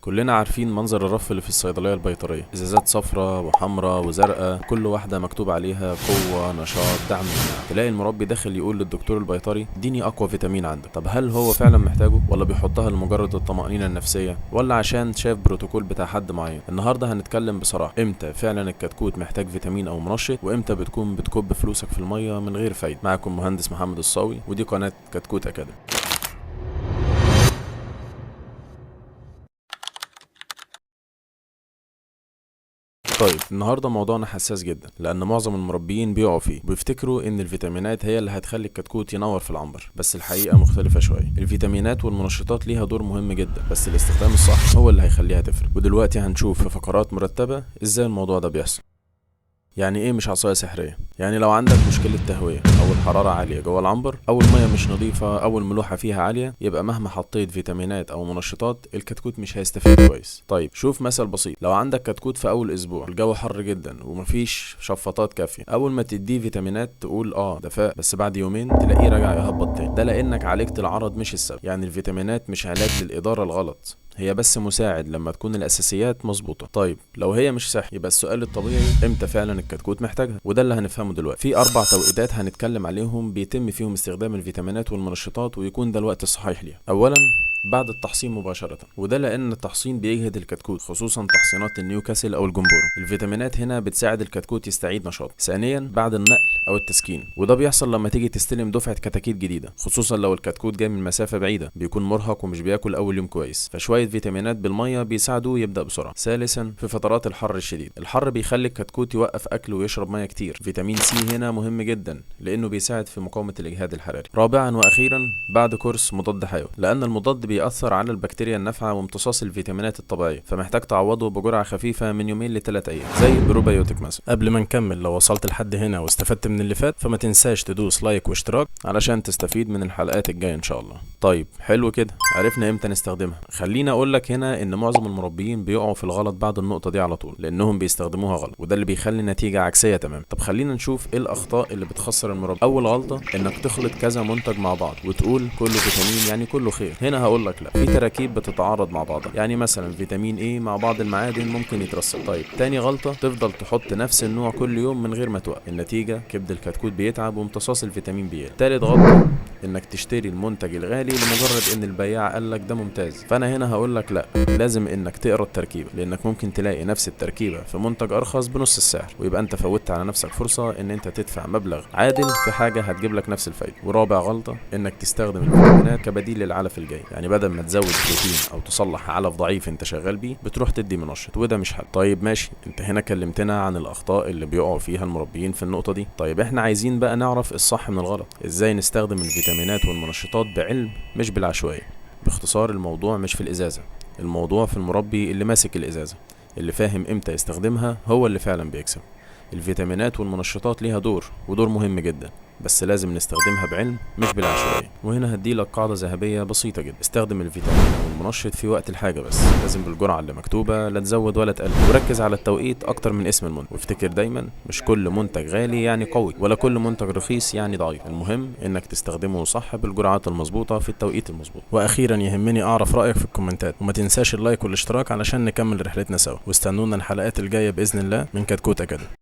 كلنا عارفين منظر الرف اللي في الصيدلية البيطرية، ازازات صفراء وحمراء وزرقاء، كل واحدة مكتوب عليها قوة، نشاط، دعم مناعة. تلاقي المربي داخل يقول للدكتور البيطري اديني اقوى فيتامين عندك. طب هل هو فعلا محتاجه، ولا بيحطها لمجرد الطمأنينة النفسية، ولا عشان شاف بروتوكول بتاع حد معين؟ النهارده هنتكلم بصراحة امتى فعلا الكتكوت محتاج فيتامين او منشط، وامتى بتكون بتكب فلوسك في المية من غير فايدة. معكم مهندس محمد الصاوي، ودي قناة كتكوت اكاديمي. طيب النهارده موضوعنا حساس جدا، لان معظم المربيين بيقعوا فيه وبيفتكروا ان الفيتامينات هي اللي هتخلي الكتكوت ينور في العنبر، بس الحقيقة مختلفة شوية. الفيتامينات والمنشطات ليها دور مهم جدا، بس الاستخدام الصح هو اللي هيخليها تفرق. ودلوقتي هنشوف في فقرات مرتبه ازاي الموضوع ده بيحصل. يعني ايه مش عصاية سحريه؟ يعني لو عندك مشكلة تهوية او الحرارة عالية جوه العنبر، او المية مش نظيفة، او الملوحه فيها عالية، يبقى مهما حطيت فيتامينات او منشطات الكتكوت مش هيستفيد كويس. طيب شوف مثل بسيط، لو عندك كتكوت في اول اسبوع الجو حر جدا ومفيش شفاطات كافيه، اول ما تديه فيتامينات تقول ده فاق، بس بعد يومين تلاقيه رجع يهبط تاني. ده لانك عالجت العرض مش السبب. يعني الفيتامينات مش علاج للادارة الغلط، هي بس مساعد لما تكون الاساسيات مظبوطة. طيب لو هي مش سحر، يبقى السؤال الطبيعي امتى فعلا الكتكوت محتاجها، وده اللي هنفهمه دلوقتي. في 4 توقيتات هنتكلم عليهم بيتم فيهم استخدام الفيتامينات والمنشطات، ويكون ده الوقت الصحيح ليها. اولا بعد التحصين مباشرة، وده لأن التحصين بيجهد الكتكوت، خصوصا تحصينات النيوكاسل أو الجمبورو. الفيتامينات هنا بتساعد الكتكوت يستعيد نشاطه. ثانيا بعد النقل أو التسكين، وده بيحصل لما تيجي تستلم دفعة كتاكيت جديدة، خصوصا لو الكتكوت جاي من مسافة بعيدة، بيكون مرهق ومش بياكل أول يوم كويس، فشوية فيتامينات بالمية بيساعدوه يبدأ بسرعة. ثالثا في فترات الحر الشديد، الحر بيخلي الكتكوت يوقف أكل ويشرب مية كتير. فيتامين سي هنا مهم جدا لأنه بيساعد في مقاومة الإجهاد الحراري. رابعا وأخيرا بعد كورس مضاد حيوي، لأن المضاد بيأثر على البكتيريا النافعة وامتصاص الفيتامينات الطبيعية، فمحتاج تعوضه بجرعة خفيفة من يومين ل3 أيام زي البروبيوتيك مثلا. قبل ما نكمل، لو وصلت لحد هنا واستفدت من اللي فات فما تنساش تدوس like واشتراك علشان تستفيد من الحلقات الجاية إن شاء الله. طيب حلو كده، عرفنا امتى نستخدمها. خلينا أقول لك هنا إن معظم المربيين بيقعوا في الغلط بعد النقطة دي على طول، لأنهم بيستخدموها غلط، وده اللي بيخلي النتيجة عكسية تماما. طب خلينا نشوف إيه الأخطاء اللي بتخسر المربي. أول غلطة إنك تخلط كذا منتج مع بعض وتقول كله فيتامين يعني كله خير. هنا هقول لك لا، في تراكيب بتتعارض مع بعضها، يعني مثلا فيتامين ايه مع بعض المعادن ممكن يترسب. طيب تاني غلطة، تفضل تحط نفس النوع كل يوم من غير ما توقف، النتيجة كبد الكتكوت بيتعب وامتصاص الفيتامين بيقل. تالت غلطة، انك تشتري المنتج الغالي لمجرد ان البياع قال لك ده ممتاز. فانا هنا هقول لك لا، لازم انك تقرا التركيبة، لانك ممكن تلاقي نفس التركيبة في منتج ارخص بنص السعر، ويبقى انت فوتت على نفسك فرصة ان انت تدفع مبلغ عادل في حاجة هتجيب لك نفس الفايدة. ورابع غلطة، انك تستخدم الفيتامينات كبديل للعلف الجاي، يعني بدل ما تزود بروتين او تصلح علف ضعيف انت شغال بيه، بتروح تدي منشط، وده مش حل. طيب ماشي، انت هنا كلمتنا عن الاخطاء اللي بيقعوا فيها المربيين في النقطة دي. طيب احنا عايزين بقى نعرف الصح من الغلط، ازاي نستخدم الفيتامينات والمنشطات بعلم مش بالعشوائيه. باختصار الموضوع مش في الازازه، الموضوع في المربي اللي ماسك الازازه، اللي فاهم امتى يستخدمها هو اللي فعلا بيكسب. الفيتامينات والمنشطات ليها دور، ودور مهم جدا، بس لازم نستخدمها بعلم مش بالعشوائية. وهنا هديلك قاعدة ذهبية بسيطة جدا، استخدم الفيتامين أو المنشط في وقت الحاجة بس، لازم بالجرعة اللي مكتوبة، لا تزود ولا تقلل، وركز على التوقيت أكتر من اسم المنتج. وافتكر دايما مش كل منتج غالي يعني قوي، ولا كل منتج رخيص يعني ضعيف، المهم إنك تستخدمه صح بالجرعات المظبوطة في التوقيت المظبوط. وأخيرا يهمني أعرف رأيك في الكومنتات، وما تنساش ال like والاشتراك علشان نكمل رحلتنا سوا، واستنونا الحلقات الجاية بإذن الله من كتكوت أكاديمي.